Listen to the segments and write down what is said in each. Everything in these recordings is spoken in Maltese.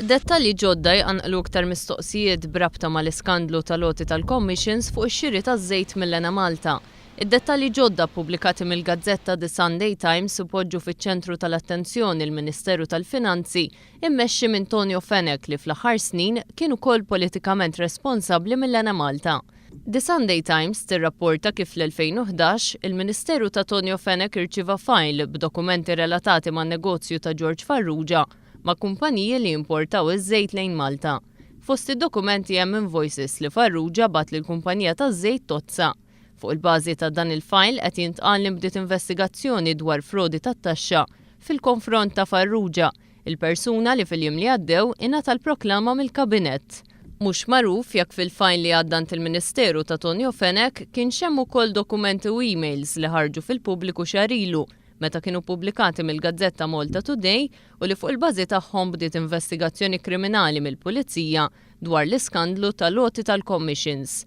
Dettalji ġodda jqanqlu iktar mistoqsijiet b'rabta mal-iskandlu tal-għoti tal-commissions fuq ix-xiri taż-żejt mill-Enemalta. Id-dettalji ġodda ppubblikati mill-gazzetta The Sunday Times ipoġġu fiċ-ċentru tal-attenzjoni l-Ministeru tal-Finanzi immexxi minn Tonio Fenech li fl-aħħar snin kien ukoll politikament responsabbli mill-Enemalta. The Sunday Times tirrapporta kif fl-2011, il-Ministeru ta' Tonio Fenech irċieva fajl b'dokumenti relatati man-negozju ta' George Farrugia ma' kumpaniji li jimportaw iż-żejt lejn Malta. Fost id-dokumenti hemm invoices li Farrugia bagħat lill-kumpanija taż-żejt Tozza. Fuq il-bażi ta' dan il-fajl qed jintqal li nbdiet investigazzjoni dwar frodi tat-taxxa fil-konfront ta' Farrugia, il-persuna li fil-jiem li għaddew ingħata l-proklama mill-Kabinett. Mhux magħruf jekk fil-fajl li għadda għand il-Ministeru ta' Tonio Fenech kienx hemm ukoll dokumenti u emails li ħarġu fil-pubbliku xahar ilu meta kienu ppubblikati mill-gazzetta Malta Today u li fuq il-bażi tagħhom bdiet investigazzjoni kriminali mill-Pulizija dwar l-iskandlu tal-għoti tal-commissions.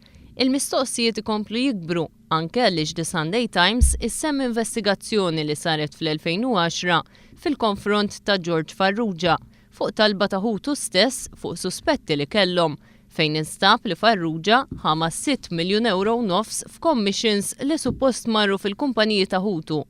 Il-mistoqsijiet ikomplu jikbru anke għaliex The Sunday Times issemmi investigazzjoni li saret fl-2010 fil-konfront ta' George Farrugia fuq talba ta' ħutu stess fuq suspetti li kellhom fejn instab li Farrugia ħa mas-sitt miljun ewro u nofs f'commissions li suppost marru fil-kumpaniji ta' ħutu.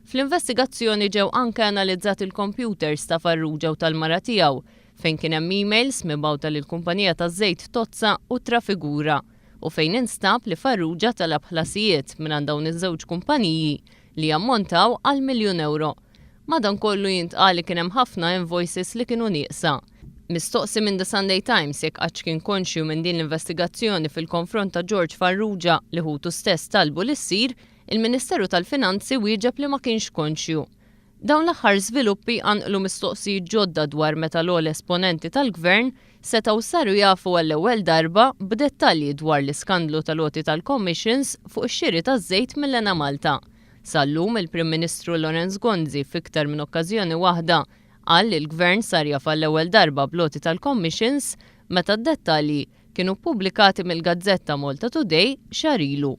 Fl-investigazzjoni ġew anke analizzati l-kompjuters ta' Farrugia u tal-mara tiegħu fejn kien hemm emails mibgħuta lill-kumpanija taż-żejt Tozza u Trafigura u fejn instab li Farrugia talab ħlasijiet mingħand dawn iż-żewġ kumpaniji li jammontaw għal miljun ewro. Madankollu jintqal li kien hemm ħafna invoices li kienu nieqsa. Mistoqsi minn The Sunday Times jekk qattx kien konxju minn din l-investigazzjoni fil-konfront ta' George Farrugia li ħutu stess talbu li ssir, il-Ministeru tal-Finanzi wieġeb li ma kienx konxju. Dawn l-aħħar żviluppi jqanqlu mistoqsijiet ġodda dwar meta l-ogħla esponenti tal-Gvern setgħu saru jafu għall-ewwel darba b'dettalji dwar l-iskandlu tal-għoti tal-commissions fuq ix-xiri taż-żejt mill-Enemalta. Sal-lum il-Prim Ministru Lawrence Gonzi f'iktar minn okkażjoni waħda qal li l-Gvern sar jaf għall-ewwel darba bl-għoti tal-commissions meta d-dettalji kienu ppubblikati mill-gazzetta Malta Today xahar ilu.